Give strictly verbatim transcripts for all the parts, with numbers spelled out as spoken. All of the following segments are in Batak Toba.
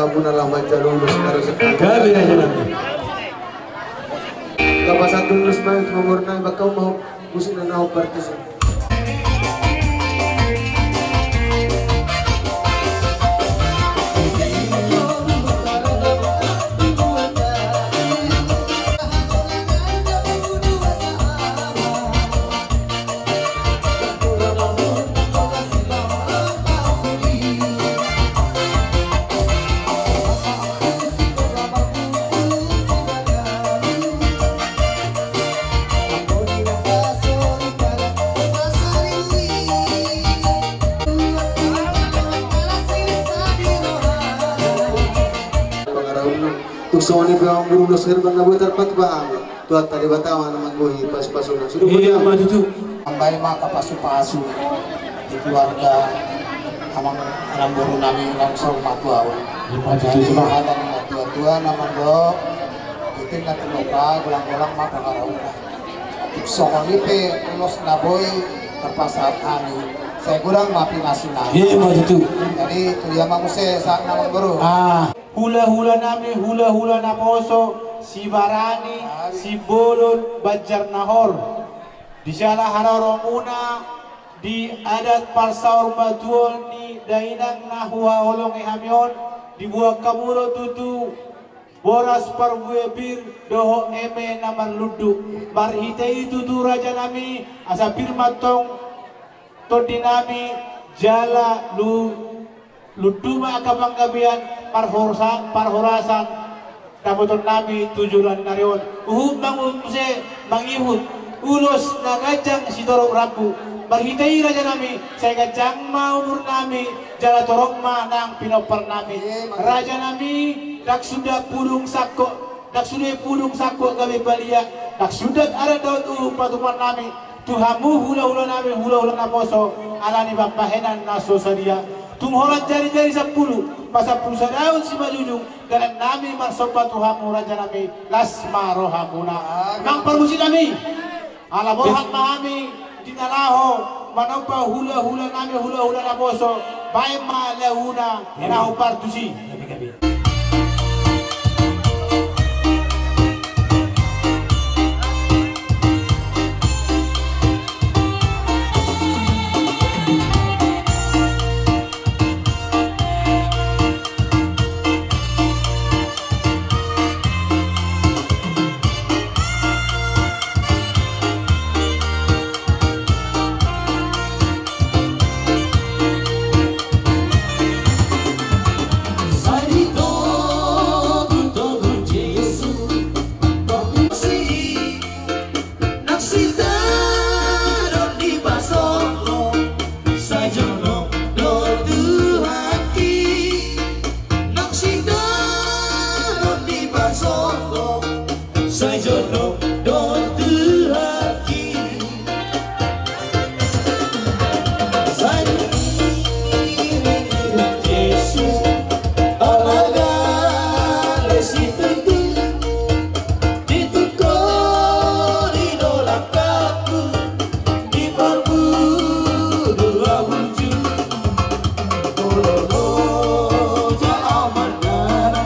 Muna laho manjalo ulos na ro sekali. Gabe raja nami. Tapasahat ulos ma tu pamoruon nami, baen hamu ma musik na naung partusi. Tung songon i pe amang boru, ulos herbang na boi tarpatupa hamu. Tuhanta Debata ma na manggohi pasupasuna. Sude. Ima tutu. Tambai ma angka pasupasu di keluarga amang, amang boru nami, langsung ma tu ahu. Ima tutu. Jadi, hata ni natuatua na mandok, tingki na tiloka, golanggolang ma pangarahutna. Songon i pe ulos na boi tarpasahat hami, sai godang ma pinasuna. Ima tutu. Jadi, tu dia ma muse sahatna, amang boru? Ah. Hulahula nami, hulahula naposo, Sibarani, Simbolon, Banjarnahor. Di jala haroromuna di adat parsaurmatuaon ni dainang na huhaholongi hami on, diboan hamu do tutu boras parbue pir dohot eme na marlundu. Marhite i tutu, raja nami, asa pir ma antong tondi nami, jala lu-, lundu ma angka panggabean parhosa-, parhorasan dapoton nami tu joloan ni ari on. Huhut mangihut muse, mangihut ulos na ganjang sitorop rambu. Marhite i, raja nami, sai ganjang ma umur nami, jala torop ma nang pinompar nami. Raja nami, ndang suda pudung sangkot, ndang suda pudung sangkot gabe balian, ndang suda adat dohot uhum patupaon nami tu hamu hulahula nami, hulahula naposo, ala ni pambahenan na so sadia. Tung holan jarijari sampulu, pasampulu sadaon simanjujung, dalan nami marsomba tu hamu, raja nami, las ma rohamuna. Amang parmusik nami, ala borhat ma hami di na laho manomba hulahula nami, hulahula naposo, baen ma laguna na hombar tusi. Sai jonok do Tuhanki. Sai Jesus, ala gale situtu, ditungkori do langkatku, diparbudu ahu ju. Olo loja amanana.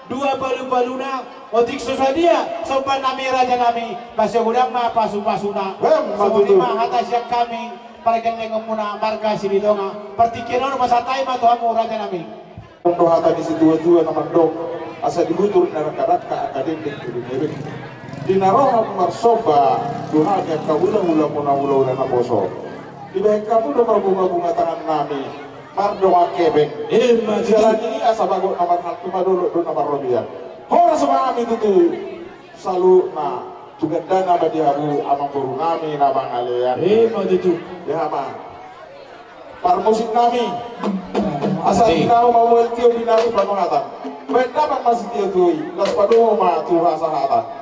Dua palu-paluna, otik so sadia somba nami, raja nami, basa godang ma pasu-pasuna. Songon i ma hata sian hami pargellengmuna marga Silitonga. Partingkian on pasahat hami ma tu hamu, raja nami. Adong do hata ni situa-tua na mandok, asa diutur na rangka-rangka angka dengdeng tu dunia i. Di na ro hamu marsomba, tu hami angka hulahula muna hulahula naposo. Dibahen hamu do marbungabunga tangannami, mardongan hepeng. Ima tutu. Jala i asa bagot na marhalto ma dolok do na marrobean. Horas ma hami tutu saluhutna tu gandana ma di hamu amangborunami na mangalean. Ima tutu. Di hamu ma parmusiknami. Asa di na ro ma mual tio di na ro panungatan. Baen damang ma sitio tu i, laos padomu ma tu hasahatan.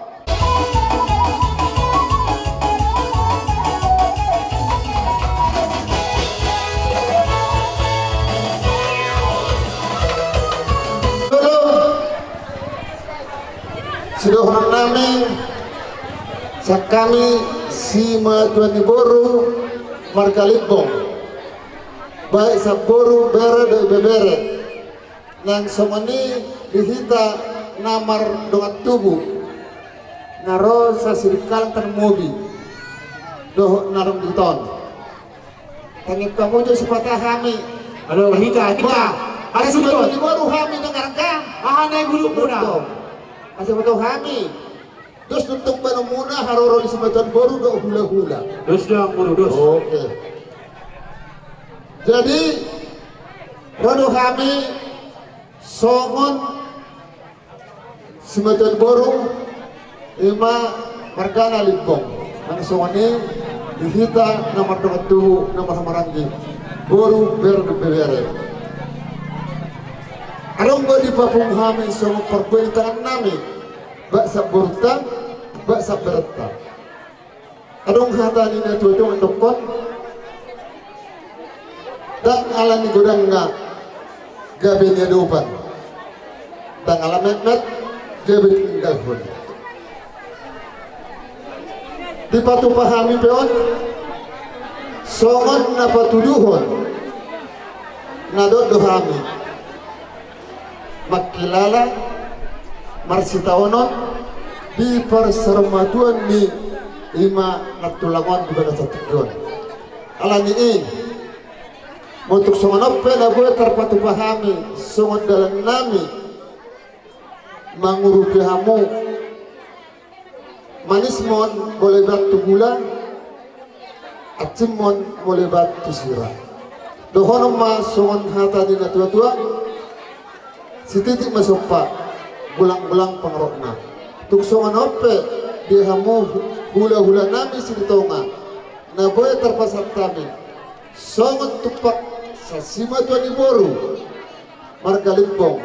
Sidohononnami, sian hami simatuan ni boru marga Limbong, baik sian boru, bere dohot ibebere. Nang songon i di hita na mardongan tubu, na ro sasirikal tarmobi dohot na ro di ton. Tangiang hamu jo sipata hami. Alo, hita, hita. Bah, ada situ. Simatuan ni boru hami dengarkan. Aha na i gulupmuna? Betul. Asa boto hami. Dos do tong banomuna haroro ni simatuan boru dohot hulahula. Dos do, boru, dos. Oke. Jadi, ro do hami songon simatuan boru, ima margana Limbong. Nang songon i di hita na mardongan tubu, na marhahamaranggi, boru, bere dohot ibebere. Adong do dipapungu hami songon parbue ni tangannami, baik sian borunta, baik sian berenta. Adong hata ni natuatua mandokkon, ndang ala ni godangna gabe niadopan, ndang ala metmet gabe tininggalhon. Dipatupa hami pe on songon na patuduhon na dok do hami. Mangkilala marsitaonon di parsaurmatuaon ni ima nantulang on di bagasan tingki on. Ala ni i, molo tung songon on pe na boi tarpatupa hami songon dalannami mangurupi hamu. Manis mon molo ibaen tu gula, ancim mon molo ibaen tu sira. Dohonon ma songon hata ni natuatua, sititik ma sompa, golanggolang pangarahutna. Tung songon on pe di hamu hulahulanami Silitonga, na boi tarpasahat hami songon tumpak sian simatuan ni boru marga Limbong,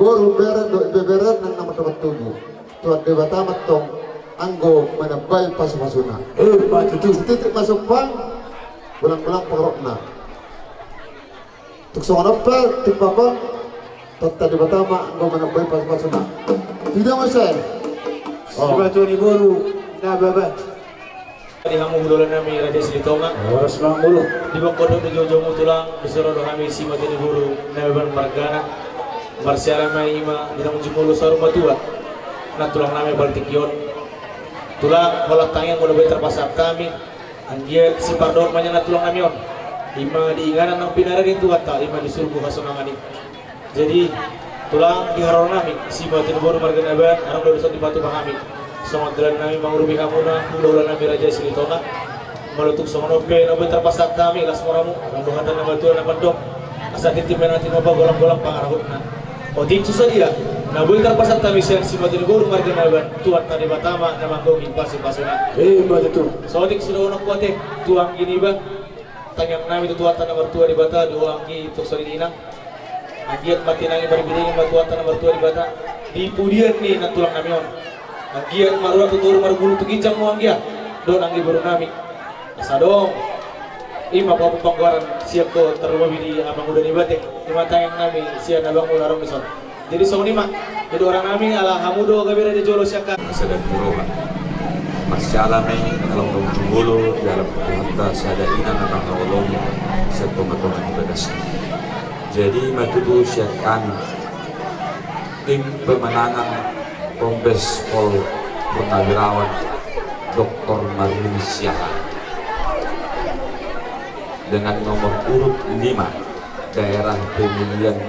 boru, bere dohot ibebere nang na mardongan tubu. Tuhan Debata ma antong anggo manambai pasupasuna. Ima tutu. Sititik ma sompa, golanggolang pangarahutna. Tung songon on pe tumpak on, Tuhanta Debata ma anggo manambai pasupasuna. Tidak masa. Simatuan ni boru Nababan. Di hamu hulahulanami Raja Silitonga. Horas ma mangolu. Di bangko do di joujoumu tulang, disi ro do hami simatuan ni boru Nababan margana. Marsiala ma i ima di naung jumolo saur matua nantulangnami partingkian. Tulang, holan tangiang molo boi tarpasahat hami, anggiat sipardohot ma nian nantulangnami on, ima di inganan naung pinarade ni Tuhanta, ima di surgo hasonangan i. Jadi, tulang, di haroronami simatuan ni boru marga Nababan, adong do dison dipatupa hami songon dalannami mangurupi hamuna hulahulanami Raja Silitonga. Molo tung songon on pe na boi tarpasahat hami, las ma rohamu, rambu hata ni natuatua na mandok, asa tintin ma na tinompa, golanggolang pangarahutna. Otik tu sadia na boi tarpasahat hami sian simatuan ni boru marga Nababan, Tuhanta Debata ma na manggohi pasupasuna. Ima tutu. Saotik sidohononku ate tu anggi niba. Tangiangnami tu Tuhanta na martua Debata, di ho anggi, tu ho sorininang. Anggiat martinangi marbiningi ma Tuhanta na martua Debata di pudian ni nantulangnami on. Anggiat marurat tu toru, marguru tu ginjang ma ho anggia dohot anggi borunami. Asa adong ima panggoaran sian ho, tarlumobi di amanguda niba ate. Ima tangiangnami sian abangmu na adong dison. Jadi songon i ma, jadi, dohononnami, ala hamu do gabe raja jolo sian hami. Sada di roha. Marsiala ma i, ala naung jumolo di alam Tuhanta, sada inang na tarhaholongi sian tongatonga ni bagasna. Jadi ima tutu sian hami, tim pemenangan Kombes Pol Purnawirawan Doktor Maruli Siahaan, dengan nomor urut lima, daerah pemilihan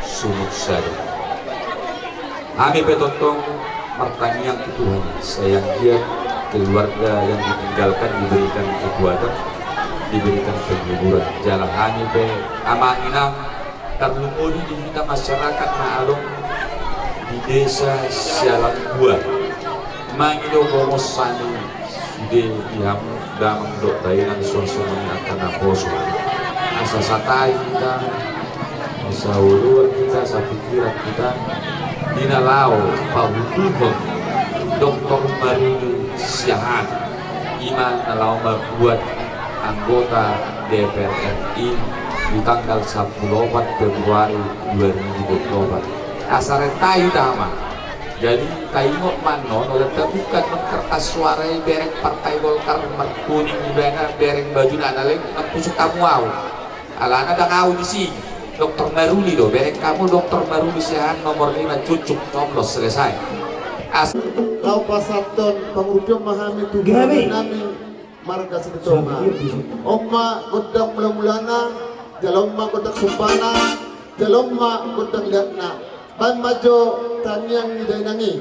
Sumut Sari. Hami pe tongtong Martangiang tu Tuhan, sai anggiat keluarga yang ditinggalkan diberikan kekuatan, diberikan penghiburan. Jala hami pe, Amang Inang, tarlumobi di hita masyarakat na adong di desa Sialambuan. Mangido gomos hami sude di hamu damang dohot dainang, songon i angka naposo. Asa satai hita, asa oloan hita, sapikiran hita, di na laho pahutuhon Doktor Maruli Siahaan, i ma na laho mambuat anggota D P R R I di tanggal sampulu opat Februari dua ribu dua puluh opat. Asa renta hita ma. Jadi, taingot ma annon, olo tabungka annon kertas suara i, bereng Partai Golkar markuning ibana, bereng bajuna, na lain na pusuk hamu au. Alana ndang au disi, Doktor Maruli do, bereng hamu Doktor Maruli Siahaan nomor lima, cucuk, coblos, selesai. As- Laho pasahathon pangurupion ma hami tu gabe nami. Marga Sitonga. On ma gondang mula-mulana, jala on ma gondang sumpahna, jala on ma gondang liatna. Baen ma jo tangiang ni dainang i.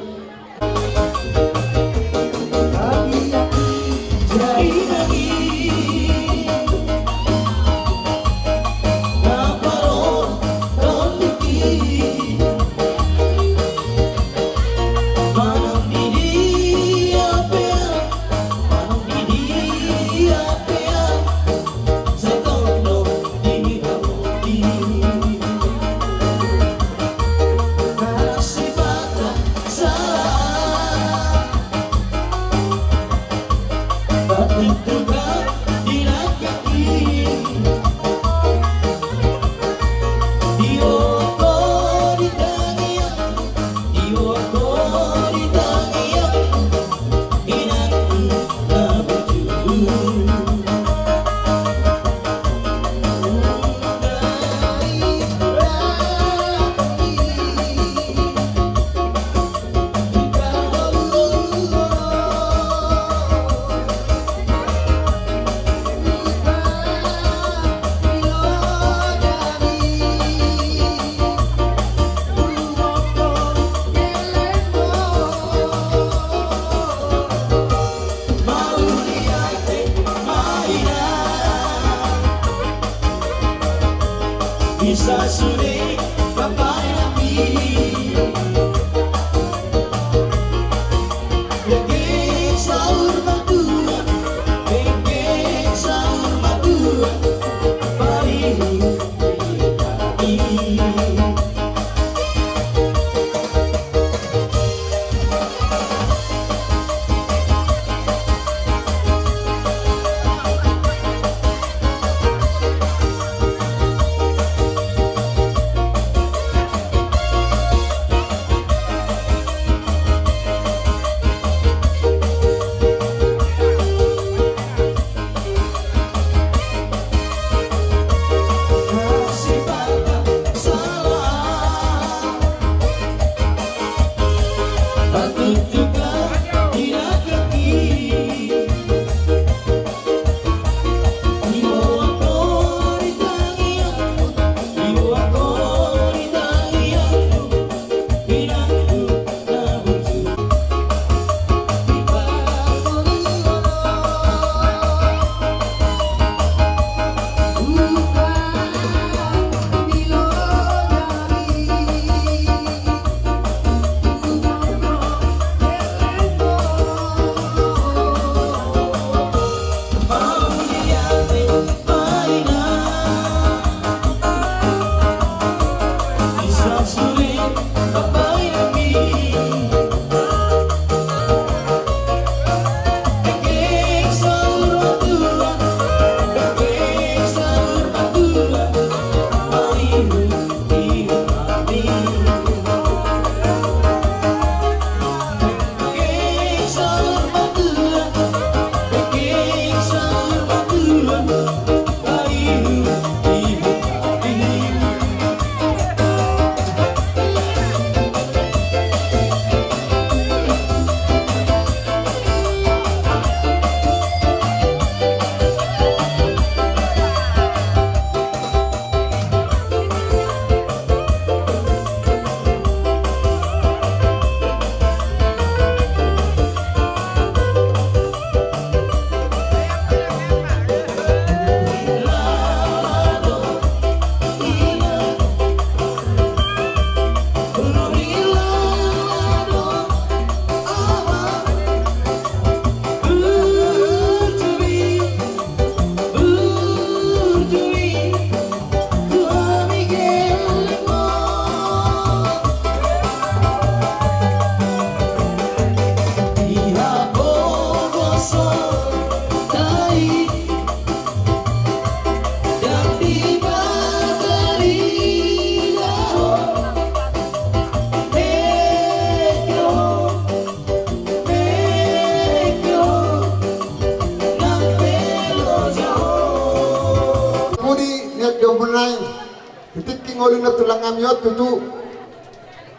Nami on tutu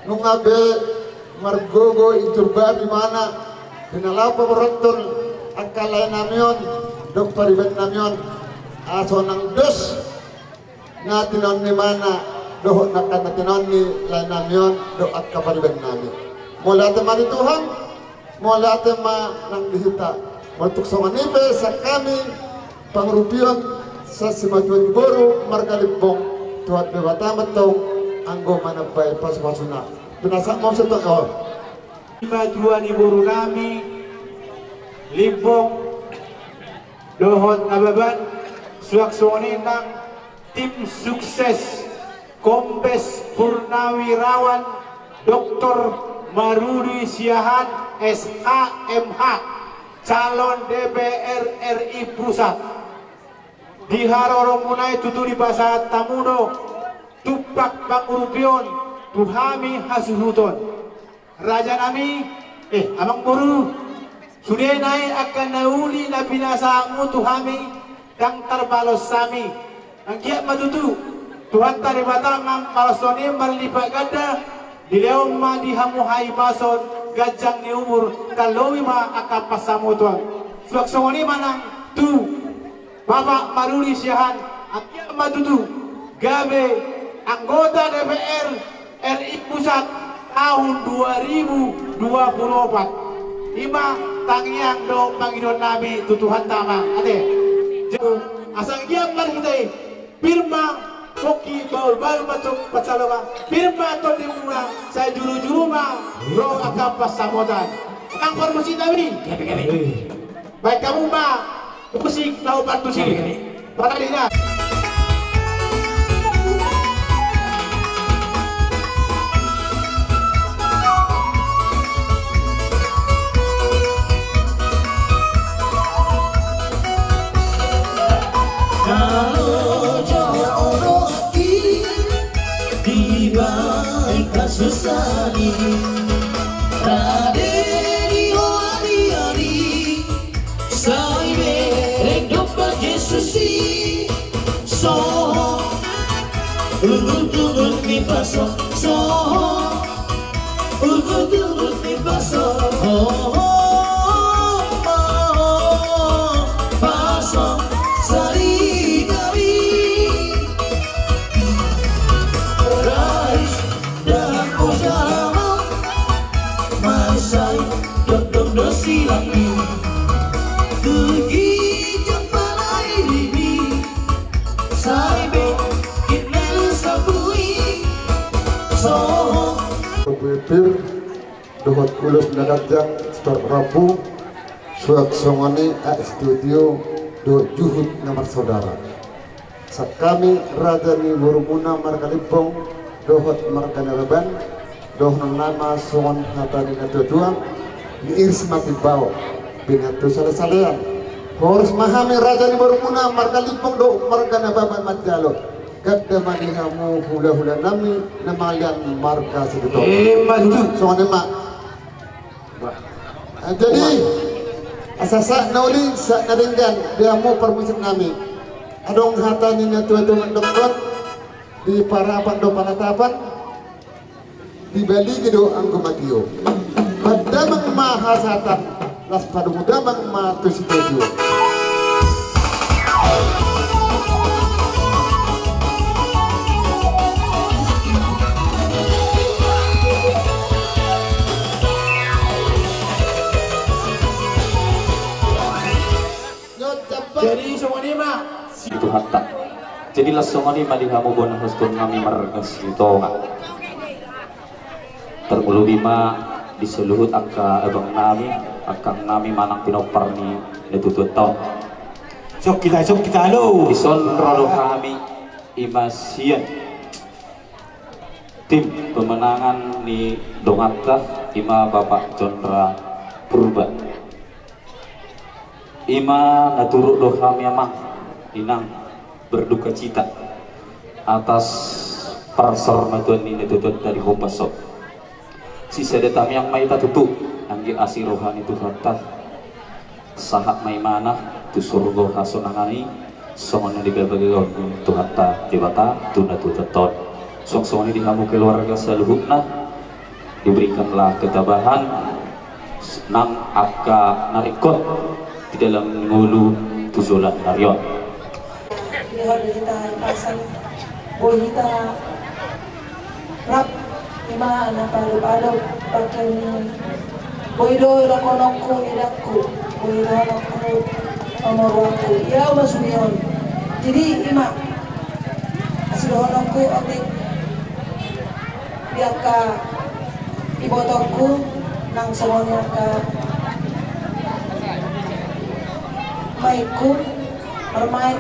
nunga be margogo injur babi mana, di na laho paboruhon angka lae nami on dohot pariban nami on, asa unang dos na tinaon ni mana dohot angka na tinaon ni lae nami on dohot angka pariban nami. Mauliate ma di Tuhan. Mauliate ma nang di hita. Molo tung songon i pe sian hami pangurupion sian simatua ni boru marga Limbong, Tuhan Debata ma antong anggo manambai pasupasuna. Pinasahat ma muse tu on. Simatua ni boru nami Limbong dohot Nababan, suang songon i nang tim sukses Kombes Purnawirawan Doktor Maruli Siahaan, S H, M H, calon D P R R I Pusat. Di haroromuna i tutu dipasahat hamu do tumpak pangurupion tu hami hasuhuton. Raja nami, eh, amang boru, sude nai angka na uli na pinasahatmu tu hami, ndang tarbalos hami. Anggiat ma tutu Tuhanta Debata mambalashon i marlipat ganda, dilehon ma di hamu hahipason, ganjang ni umur, tarlobi ma angka pansamotan. Suang songon i ma nang tu Bapak Maruli Siahaan, anggiat ma tutu gabe anggota D P R R I Pusat tahun dua ribu dua puluh empat. I ma tangiang dohot pangidoan nami tu Tuhanta ma. Ate. Asa anggiat ma hita i pir ma pongki, bahulbahul ma tong pansalongan, pir ma tondimuna, sai jurujuru ma ro angka pansamotan. Nang parmusik nami. Baen hamu ma musik na hombar tusi. Parade na. Jalo jo odoki di baen hasusaan i. Rade ni ho ari-ari. Sai bereng dompak Jesus i. Soho. Ugut-ugut ni paso. Soho. Ugut-ugut ni paso. Ho, ho, ho, paso. Sari kami. Rais. Dahako jama, mansai dondon do silangmi. Tugi jompa na irimi, sai be kinel sabui. Soho. Pir dohot ulos na ganjang, sitorop rambu, suang songon i aek sitiotio dohot juhut na marsaudara. Sian hami raja ni borumuna marga Limbong dohot marga Nababan, dohonon nami ma songon hata ni natuatua, niiris ma timbao, binahen tu salesalean. Horas ma hami raja ni borumuna marga Limbong dohot marga Nababan manjalo. Ganda ma di hamu hulahula nami na mangalean marga Sitinjak. Ima tutu. Songon i ma. Bah. Ah, jadi, asa sahat na uli, sahat na denggan, di hamu parmusik nami. Adong hata ni natuatua mandok, di parapan do panatapan, di baligi do anggo matio. Pandamang ma hasahatan, laos padomu damang ma tu sitio. Jadi songon i ma. Di Tuhanta. Jadi laos songon i ma di hamu bona hoston nami marga Sitonga. Tarlumobi ma di saluhut angka abang nami, angka nami manang pinompar ni natuatuanta on. Sok hita, sok hita, halo. Dison ro do hami, ima sian tim pemenangan ni donganta, ima Bapak Chandra Purba. Ima na turut do hami amang inang berdukacita atas parsormatuan ni natuatuanta di hopas on. Sisada tangiang ma hita tutu, anggiat asi roha ni Tuhanta, sahat ma ibana tu surgo hasonangan i, songon na dibege-begehon ni Tuhanta Debata tu natuatuanta on. Songon i di hamu keluarga saluhutna, diberikanlah ketabahan nang angka na ringkot di dalam ngolu tu joloan ni ari on. Di hita pasal, boi hita rap ima na palup-alup pakai ni. Boi do dohononku edangku, boi dohononku pamoruonku. Ia masuk on. Jadi ima, asi dohononku otik di angka ibotongku nang songon i angka maikku marmaik.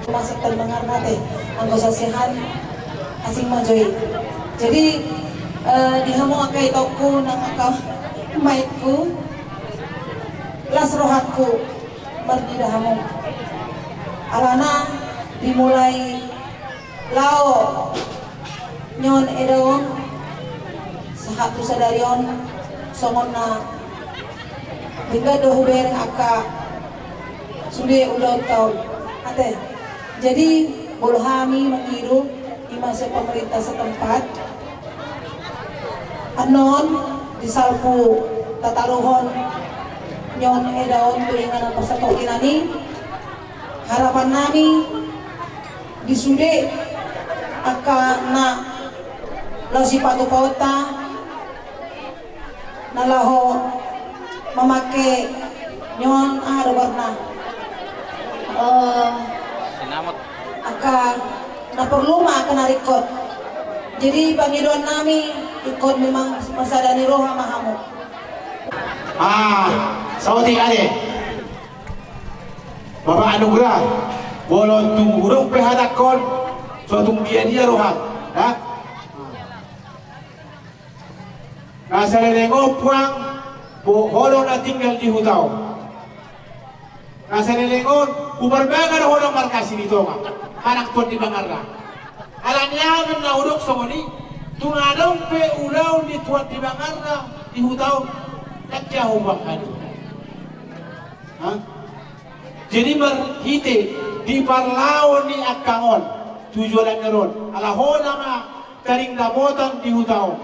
Masa tadi mangarna te anggo sasehan asing ma jo i. Jadi eh, di hamu angka itongku nang angka maikku, las rohangku marnida hamu. Alana dimulai laho ni on eda on sahat tu sadari on songon na denggan do hubereng angka sude ulaonta on. Ate. Jadi molo hami mangido ima sian pemerintah setempat annon di salpu tataruhon ni on eda on tu inganan persatuan i, harapan nami di sude angka na laho sipatupaonta na laho mamake ni on aha do goarna, eh, angka na porlu ma angka na ringkot. Jadi pangidoan nami ingkon memang marsada ni roha ma hamu. Ah, saotik ate. Bapak Anugrah, molo tung hudok pe hatangkon, so tung dia-dia roham, ya. Na saleleng on puang, bo-, ho do na tinggal di huta on. Na saleleng on, huparbaga do ho do markas i di tonga, manang tuan di bangarna. Alani aha na hudok songon i, tung adong pe ulaon ni tuan di bangarna di huta on, ndang jaha hubuang hadu. Hah? Jadi marhite di parlao ni angka on tu joloan ni ari on, ala ho nama taring dapotan di huta on,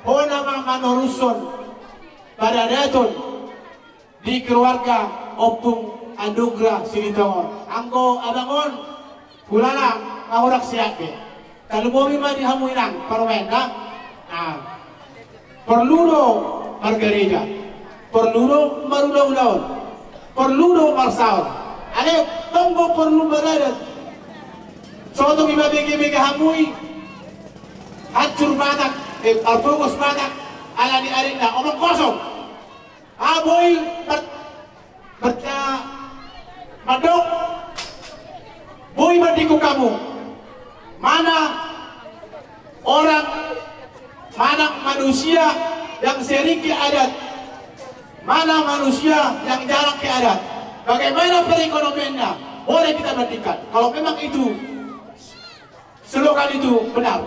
ho nama manorushon paradaton di keluarga Ompung Anugrah Silitonga on. Anggo abang on, hulala, nga hurang sehat be. Talumobi ma di hamu inang parumaen da. Ah. Porlu do margareja, porlu do marulaulaon, porlu do marsaor. Alai tong do porlu maradat. Sotung ima begebege hamu i, hancur Batak, eh, pogos Batak, alani arinna omong kosong. Ah, boi, ber-, ber-, ah, mandok, boi mandok hamu. Mana orang, mana manusia yang sering ke adat? Mana manusia yang jarang ke adat? Bagaimana perekonomiannya? Boleh kita bandingkan. Kalau memang itu slogan itu benar.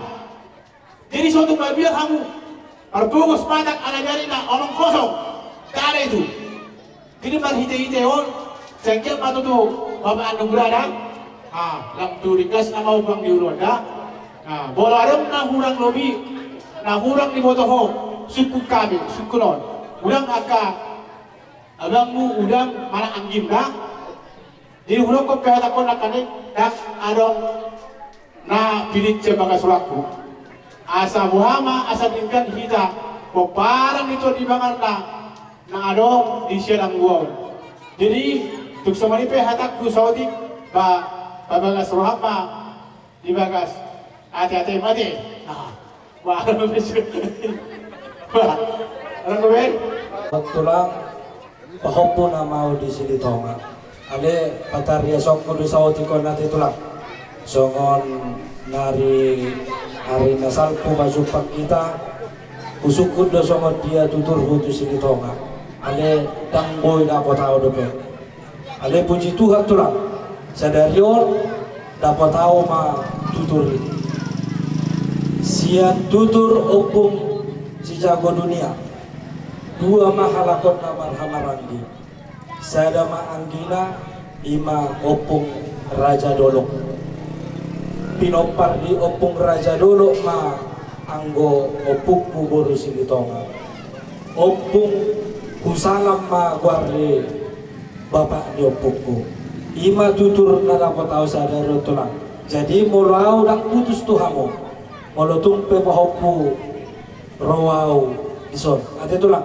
Jadi sotung mabiar hamu, marpogos Batak alani arinna omong kosong. Tidak ada itu. Jadi marhitehite on, sai anggiat ma tutu Bapak Anugrah da. Ah, lam tu ringgas nama umbang di ulaon da. Ah, molo adong na hurang lobi, na hurang diboto ho, sungkun hami, sungkun on. Unang angka abangmu, unang manang anggim da. Jadi hudok pe hatangkon nangkaning, ndang adong na pillit sian bagas rohangku. Asa boha ma, asa denggan hita pomparan ni tuan di bangarna na adong di sian angguaon. Jadi tung songon i pe hatangku saotik, ba, pabagas roham ma di bagas ateate mate. Ah. Wah, wah, orang gue. Tulang, pahompu nama au di Silitonga. Ale, patariashonku do saotik on ate tulang. Songon na ari, ari na salpu pajumpang hita, husungkun do songon dia tuturhu tu Silitonga. Ale, ndang boi dapot au dope. Ale puji Tuhan tulang, sadari on dapot au ma tutur i. Sian tutur Ompung Sijago Dunia, dua ma halak on na marhamaranggi. Sada ma anggina, ima Ompung Raja Dolok. Pinompar di Ompung Raja Dolok ma anggo ompungku boru Silitonga. Ompung Husalam ma goar ni bapak ni ompungku. I ma tutur na dapot ahu sadari on, Tulang. Jadi molo ahu ndang putus tu hamu, molo tung pe pahompu, ro ahu dison. Ate, Tulang.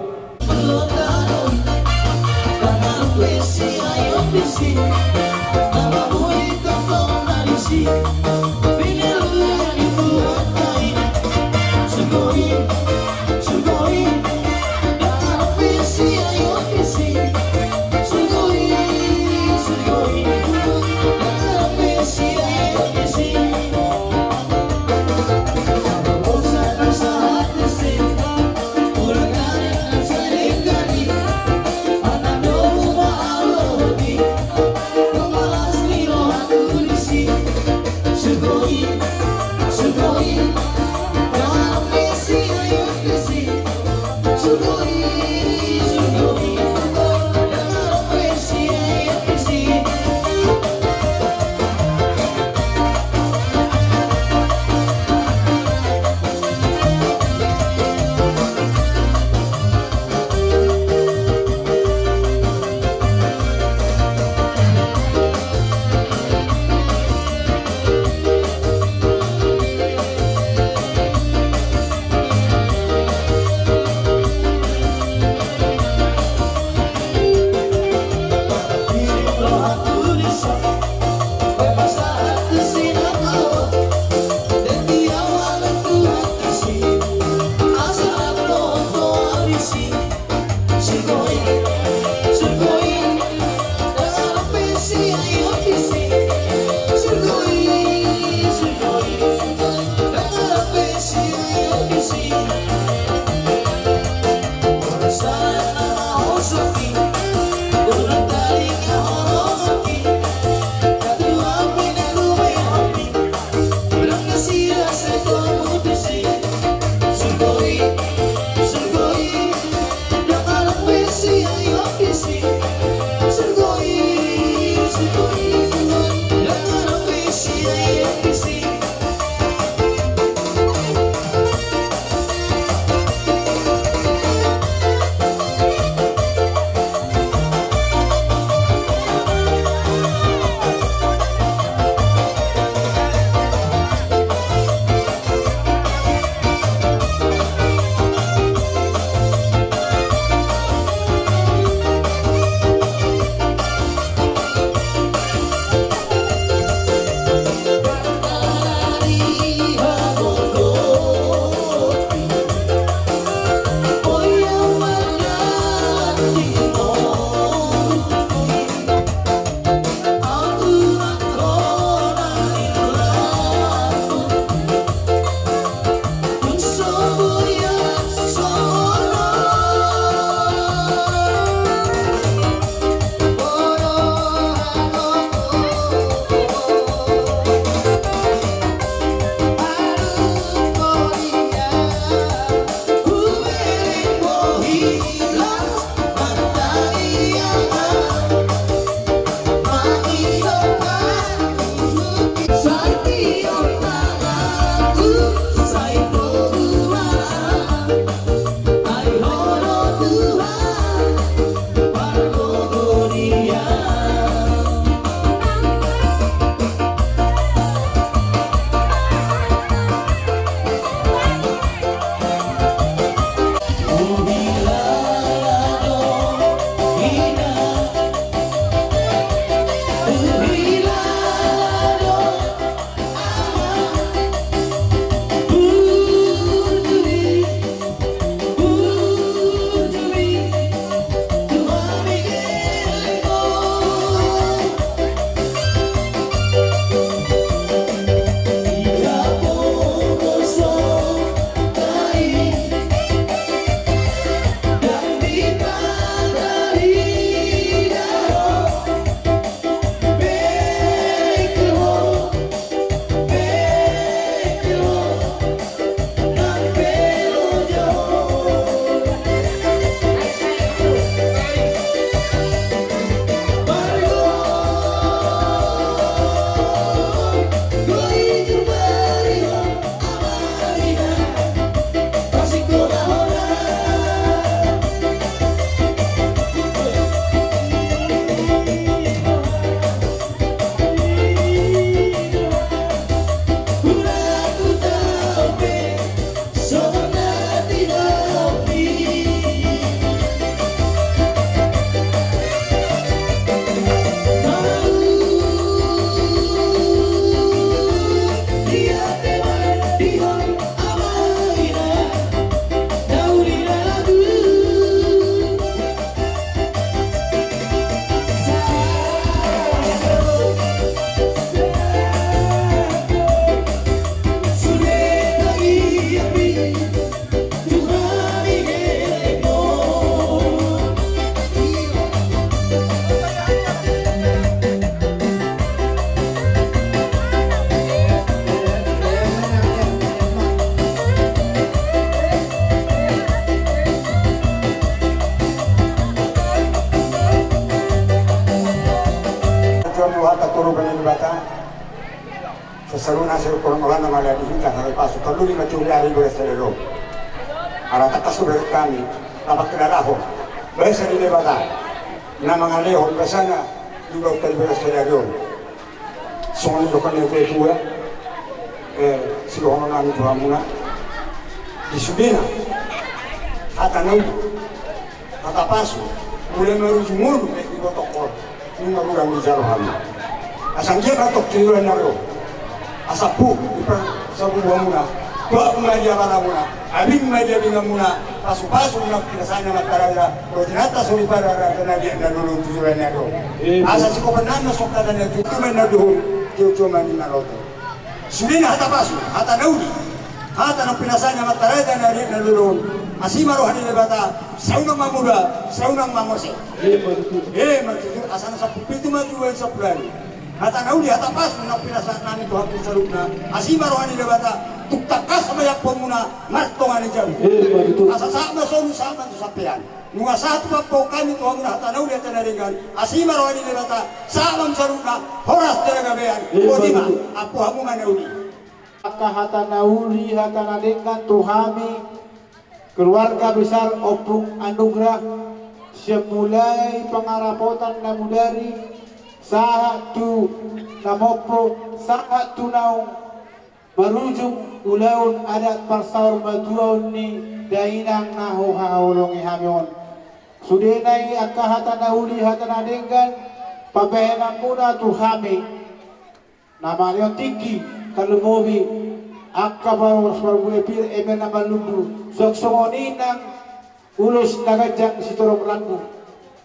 Runa sirukon olana mala di hita hari pasu, tolu lima tiga hari beres dari ro. Ala tangkas tu berek kami, dapat kedalaho. Baik sari Debata. Na mangalehon basana, juga utai beres dari ro. Songon i dohonon ni tua-tua, eh, sidohonon nami tu hamuna. Di sudena, hata na uli, hata pasu, mulai marujung ngolu, eh, di botok on, nunga rura ni jalo hami. Asa anggiat ma tong tu joloan ni ari on. Asa pu, di par, sabubuamuna, tuak ma di abaramuna, abing ma di abinganmuna, pasu-pasu na pinasahatna Amanta Raja, dohot inanta soripada, rarata na di na lolo tu joloan ni ari on. Asa sikopan nami songon hata na tutu ma na dohon, tio-tio ma ni na loto. Sudena hata pasu, hata na uli, hata na pinasahatna Amanta Raja na di na lolo on. Asi ma roha ni Debata, sai unang mamuba, sai unang mamose. Ima tutu. Ima tutu, asa na sampulu pitu ma tu bulan sampulu ualu. Hata na uli, hata pasu na pinasahat nami tu hamu saluhutna. Asi ma roha ni Debata, tung tangkas ma iangkuanmuna martonga ni jabu. Ima tutu. Asa sahat ma solu, sahat ma tu sampean. Nunga sahat tu pangkataion nami tu hamuna hata na uli, hata na denggan. Asi ma roha ni Debata, sahat ma tu saluhutna, horas dohot hagabean. Ima tutu. Boti ma, ampu hamu ma na uli. Angka hata na uli, hata na denggan tu hami, keluarga besar Ompung Anugrah, sian mulai pangarapotan na mudari, sahat tu na mompo, sahat tu naung marujung ulaon adat parsaurmatuaon ni dainang na huhaholongi hami on. Sudena i angka hata na uli, hata na denggan, pambahenanmuna tu hami. Na mangalean tingki, tarlumobi angka parhorasan parbue pir, eme na marlundu, suang songon i nang ulos na ganjang sitorop rambu.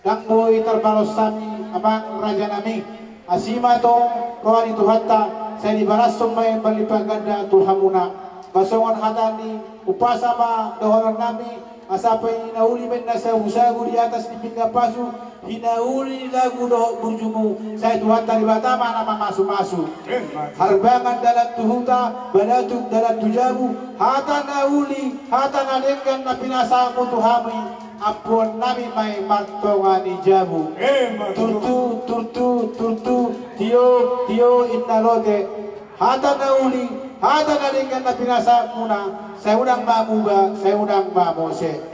Ndang boi tarbalos hami, amang raja nami. Asi ma tong roha ni Tuhanta, sai dibalashon ma i marlipat ganda tu hamuna. Ba songon hata ni umpasa ma dohonon nami, asa pe hinauli ma inna sagu-sagu di atas ni pinggan pasu, hinauli lagu dohot burjumu, sai Tuhanta Debata ma na mamasu-masu. Harbangan dalan tu huta, balatuk dalan tu jabu, hata na uli, hata na denggan na pinasahatmu tu hami, ampuon nami ma i martonga ni jabu. Turtu, turtu, turtu, tio, tio, inna lote. Hata na uli, hata na denggan na pinasahatmuna, sai unang mamuba, sai unang mamose.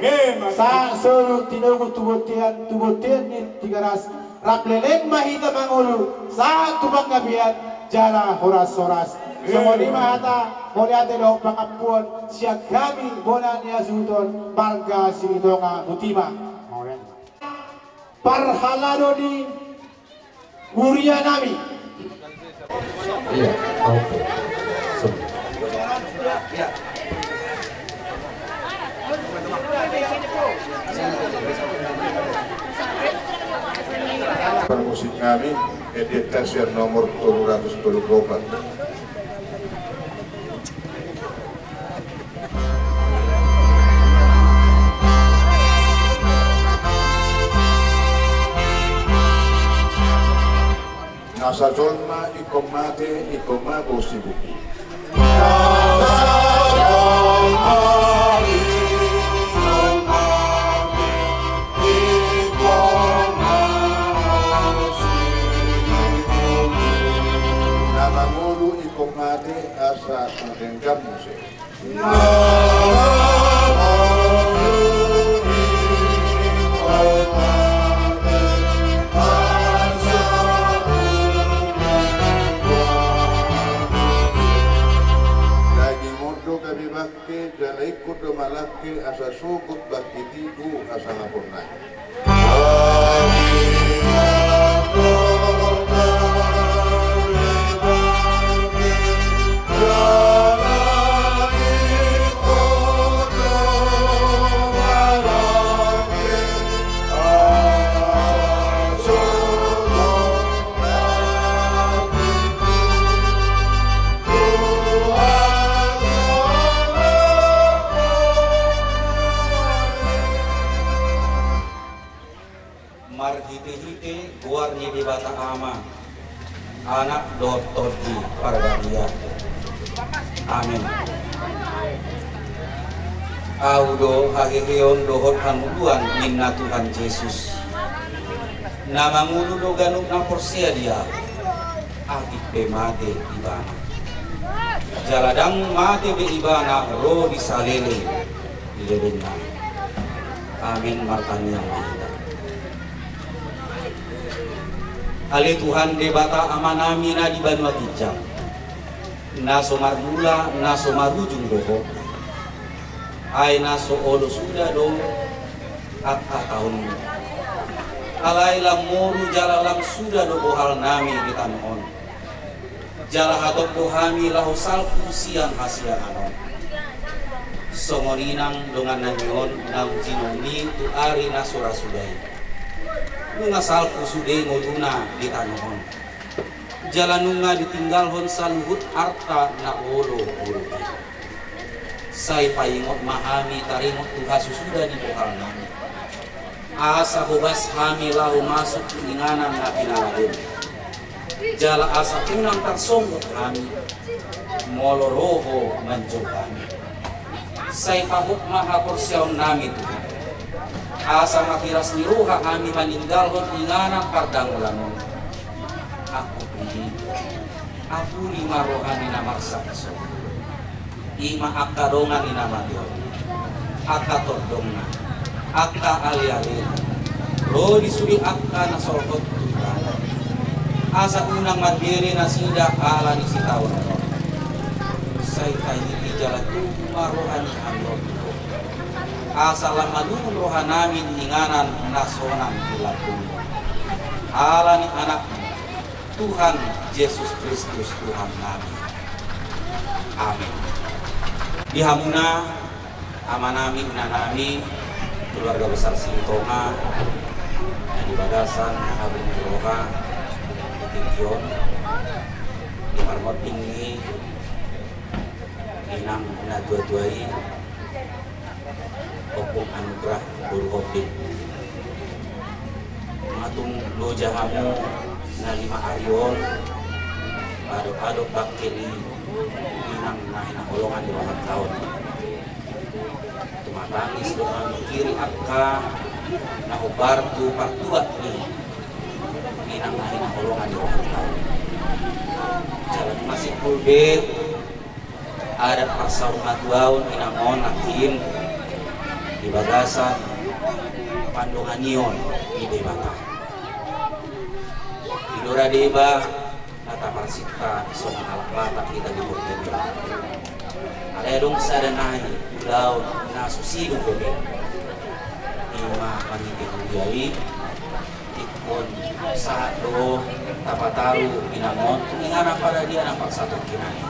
Sahat solu tinogu tu bontean, tu bontean ni Tigaras, rap leleng ma hita mangolu, sahat tu panggabean, jala horas-horas. Songon i ma hata mauliate dohot pangampuon sian hami bona ni hasuhuton marga Silitonga. Boti ma. Parhalado ni huria nami. Iya, oke. Parmusik nami, Edita sian nomor tolu ratus tolu pulu opat. Nasa jolma ingkon mate, ingkon ma bosi buku. Na mangolu ingkon mate, asa tu denggan muse. Daging on do gabe bangke, jala ingkon do malangke, asa sogot bangke tibu hasangapon nai. Marhite-hite goar ni Debata Ama, Anak dohot Tondi Parbadia. Amen. Ahu do haheheon dohot hangoluan ninna Tuhan Jesus. Na mangolu do ganup na porsea di Ahu, atik pe mate ibana. Jala ndang mate be ibana ro di saleleng ni lelengnami. Amen. Martangiang ma hita. Ale Tuhan Debata Amanami na di banua ginjang, na so marmula na so marujung do Ho. Ai na so olo suda do angka taonMu. Alai lam moru jala lam suda do bohalnami di tano on. Jala hatop do hami laho salpu sian hasiangan on. Songon i nang dongannami on naung jinongni tu ari na so ra suda i. Nunga salpu sude ngoluna di tano on. Jala nunga ditinggalhon saluhut arta na olo boruna i. Sai paingot ma hami taringot tu hasusuda ni bohalnami. Asa hobas hami laho masuk tu inganan na pinalaboM. Jala asa unang tarsonggot hami molo ro Ho manjou hami. Sai pahot ma haporseaonnami tu Ho. Asa marhiras ni roha hami maninggalhon inganan pardangolan on. Angkup i, apuli ma roha ni na marsahit songon i. I ma angka dongan ni na mate on, angka tondongna, angka alealena, ro di sude angka na solhot tu ibana. Asa unang marbere nasida ala ni sitaonon on. Sai tahiti jala tubu ma roha ni hami on tu Ho. Asa lam malungun rohanami di inganan na sonang di lambungMu. Ala ni AnakMu, Tuhan Jesus Kristus Tuhannami. Amen. Di hamuna, amanami, inanami, keluarga besar Silitonga, na di bagasan na habong ni roha di tingki on, di parmonding ni inang na tuatua i, Ompung Anugrah boru Hombing. Matung loja hamu na lima ari on, adop-adop bangke ni inang na hinaholongan di rohanta on. Tumatangis do hami mangkiri angka na hombar tu partuat ni inang na hinaholongan di rohanta on. Jala nunga simpul be adat parsaurmatuaon inang on nangkin di bagasan pandonganion ni Debata. I do ra deba na taparsinta songon halak Batak hita di portibi on. Alai adong sada nai ulaon na so sidung dope. I ma marhite huria i, ingkon sahat do tapataru inang on tu inganan paradian na parsatongkinan i.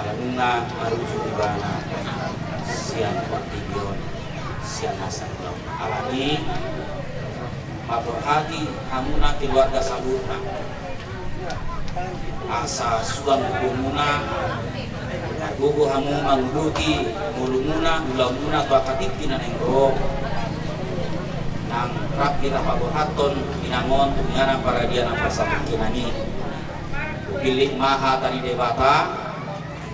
Ala nunga marujung ibana sian portibi on sian nasa ulaon. Alani i, mamborhati hamuna keluarga saluhutna. Asa suang gogomuna, margogo hamu manguduti ngolumuna, ulaonmuna tu angka tingki na naeng ro. Nang rap hita paborhathon inang on tu inganan paradian na parsatongkinan i. Hupillit ma hata ni Debata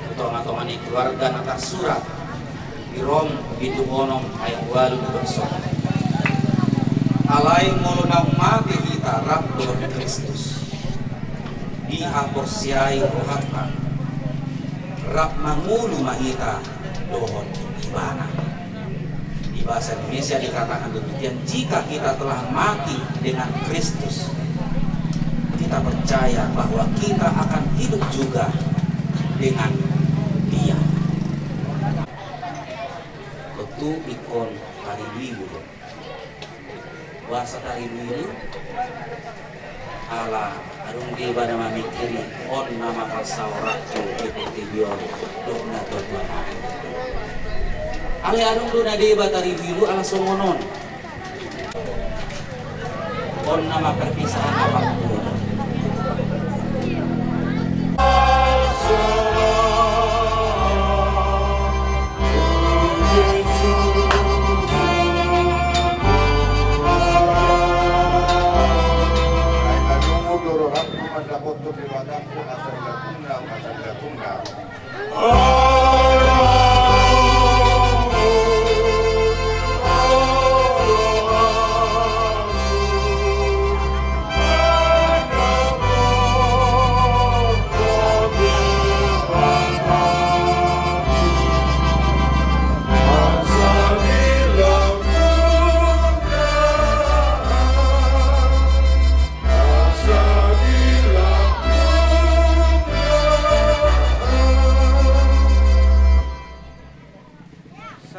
tu tongatonga ni keluarga na tarsurat di Rom pitu onom ayat ualu dohot songon. Alai molo naung mate hita rap dohot Kristus, dihaporseai rohanta, rap mangolu ma hita dohot Ibana. Di bahasa Indonesia dikatakan demikian, jika kita telah mati dengan Kristus, kita percaya bahwa kita akan hidup juga dengan Dia. Tontu ingkon tarilu-ilu do. Boasa tarilu-ilu? Ala adong deba na mamingkiri on nama parsaoranku di portibi on dohot na tuatua nai. Alai adong do na deba tarilu-ilu ala songon on. On nama perpisahan apapun.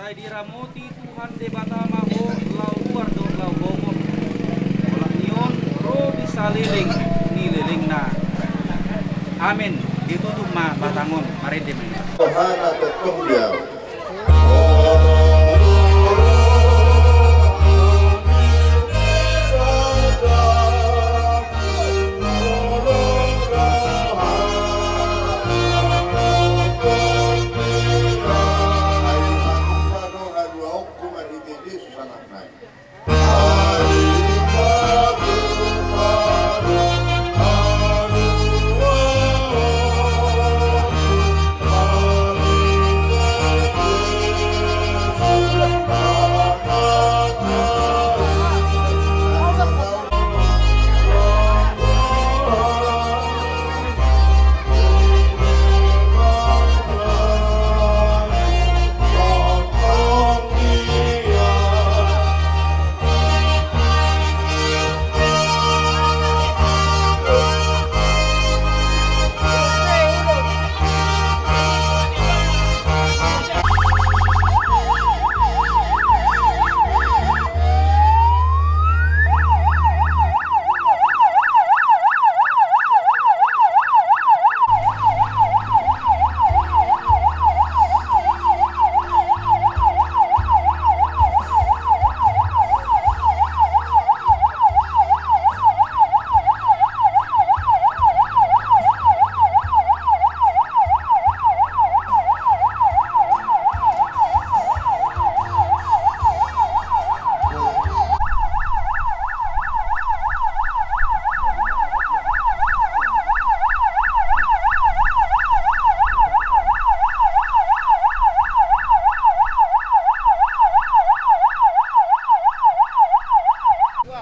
Diramoti Tuhan Debata ma ho, laho ruar dohot laho gogo. Olat ni on ro di saleleng ni lelengna. Amen. Ditutup ma batang on, marende ma i. Rohana tongtong di ahu.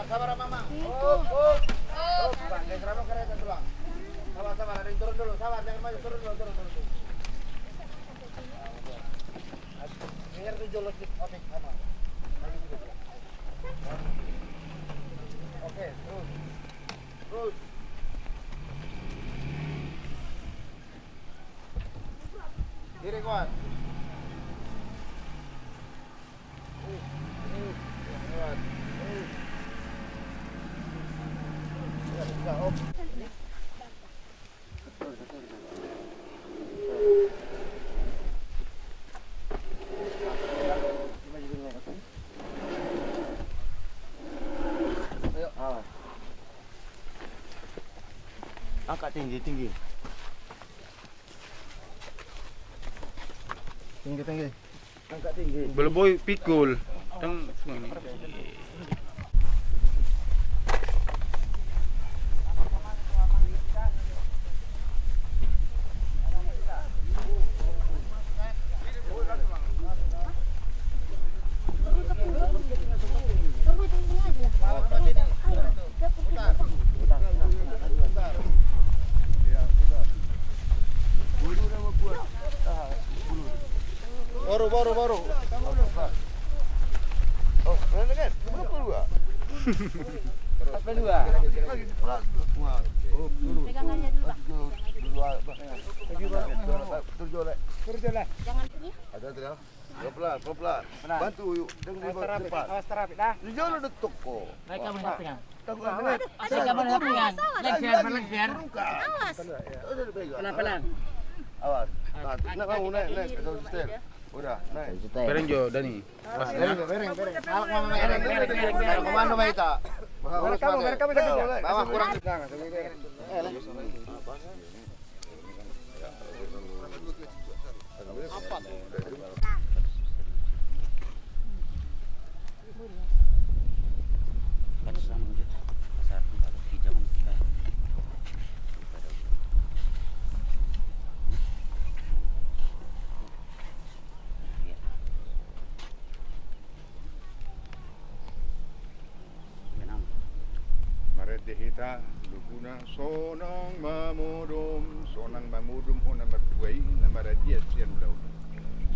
Sabar, Amang. Op, op. Op, Bang. Geser, Bang, kereta tulang. Sabar, sabar. Ada yang turun dulu. Sabar, jangan maju. Turun dulu, turun, turun, turun. Biar tuh jolok dikit. Oke, aman. Maju dulu. Oke, terus. Terus. Kiri, kuat. Angkat tinggi, tinggi. Tinggi, tinggi. Angkat tinggi. Bolo boy pikul. Tang. Baru, baru, baru. Oh, keren kan? Empat puluh dua. Empat puluh dua. Pegang aja dulu, Pak. Jangan ini. Ada, ada. Pelan-pelan, pelan-pelan. Pelan. Bantu, yuk. Awas terapit, awas terapit, dah. Di jalan ada toko. Naik kamu, naik pegang. Naik kamu, naik pegang. Lengser, lengser. Awas. Pelan-pelan. Awas. Nah, naik, naik, naik. Udah, naik. Bereng jo, Dani. Bereng, bereng, bereng. Bereng, bereng, bereng. Komando, Baita. Bereng kamu, bereng kamu. Bawa kurang. Marende hita luguna. Sonang mamodom, sonang mamodom ho na martua i, na maradian sian ulaon.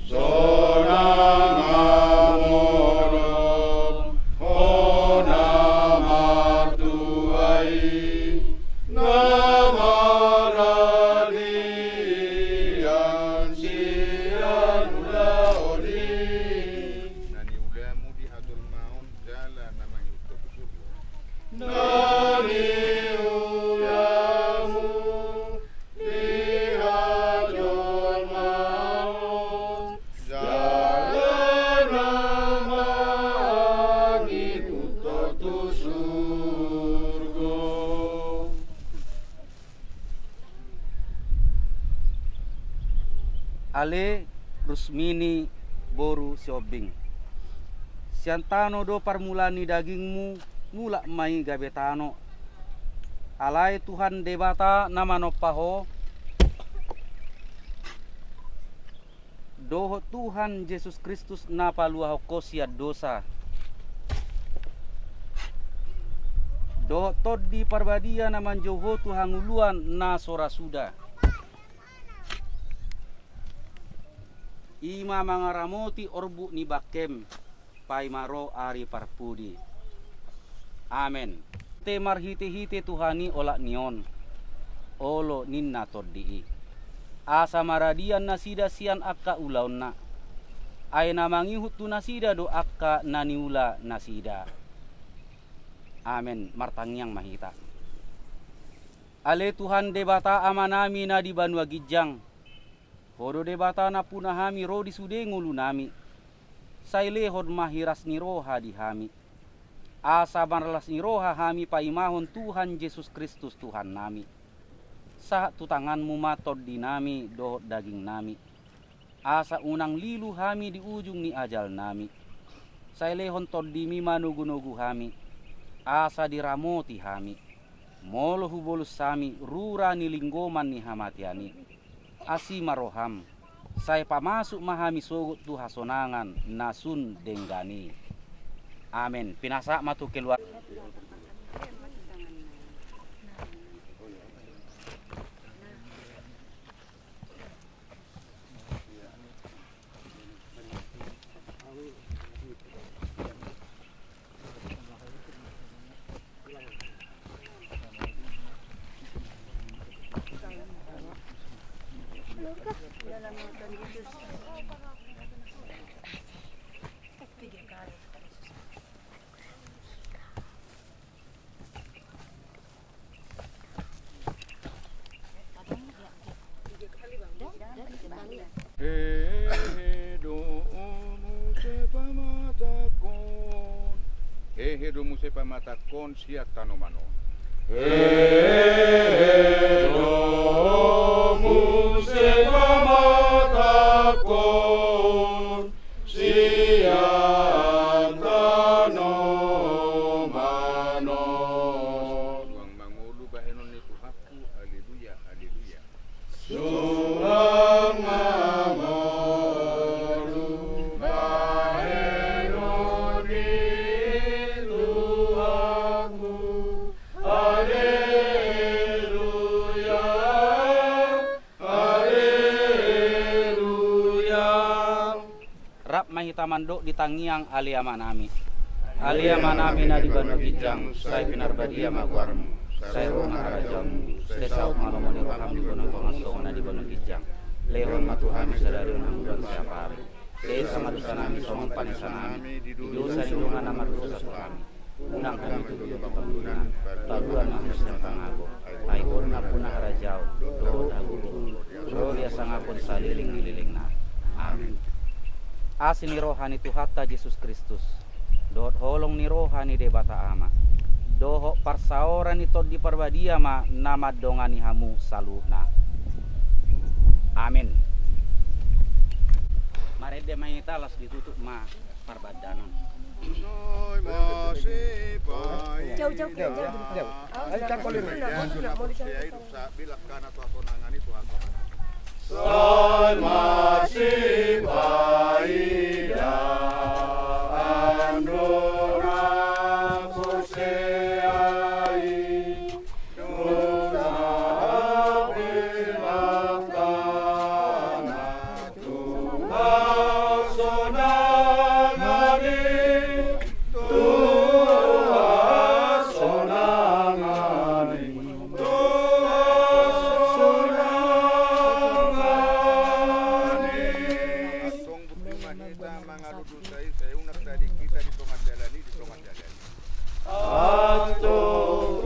Sonang mamodom ho na martua i, na maradian sian ulaon i. Ale Rusmini boru Sihombing. Sian tano do parmulaan ni dagingmu, mulak ma i gabe tano. Alai Tuhan Debata na manompa ho, dohot Tuhan Jesus Kristus na paluahon ho sian dosa, dohot Tondi Parbadia na manjou ho tu hangoluan na so ra suda, i ma mangaramoti orbuk ni bangkem paima ro ari parpudi. Amen. Te marhitehite Tuhan i olat ni on, olo ninna Tondi i, asa maradian nasida sian angka ulaonna. Ai na mangihut tu nasida do angka na niula nasida. Amen. Martangiang ma hita. Ale Tuhan Debata Amanami na di banua ginjang, Ho do Debata nampuna hami ro di sude ngolunami. Sai lehon ma hiras ni roha di hami, asa marlas ni roha hami paimahon Tuhan Jesus Kristus Tuhannami. Sahat tu tanganmu ma tondinami dohot dagingnami, asa unang lilu hami di ujung ni ajalnami. Sai lehon tondimi manogunogu hami, asa diramoti hami, molo hubolus hami rura ni linggoman ni hamatean i. Asi ma roham, sai pamasuk ma hami sogot tu hasonangan na sun denggan i. Amen. Pinasahat ma tu keluarga. Hehe do muse pamatangkon. Hehe do muse pamatangkon sian tanoman on. Hehe do muse pamatangkon sian tanoman on. Tuhan mangolu bahenon ni Tuhanku, haleluya, haleluya. Tuhan mangolu bahenon ni Tuhanku, haleluya. Haleluya. Rap ma hita mandok di tangiang Ale Amanami. Ale Amanami na di banua ginjang, sai pinarbadia ma goarmu, sai ro ma harajaonmu, sai saut ma lomo ni roham di banua tonga songon na di banua ginjang. Lehon ma tu hami sadari on hangoluan siapari. Sesa ma dosanami songon panesanami di dosa ni dongan na mardosa tu hami. Unang hami togihon tu pangoluna, palua ma hami sian pangago. Ai Ho do nampuna harajaon, dohot hagogoon, ro di hasangapon saleleng ni lelengna. Amen. Asi ni roha ni Tuhanta Jesus Kristus, dohot holong ni roha ni Debata Ama, dohot parsaoran ni Tondi Parbadia ma na mandongani hamu saluhutna. Amen. Marende ma hita, laos ditutup ma parbandanon. Jauh, jauh, jauh, jauh. Sai masipaida andorang porsea i. Antong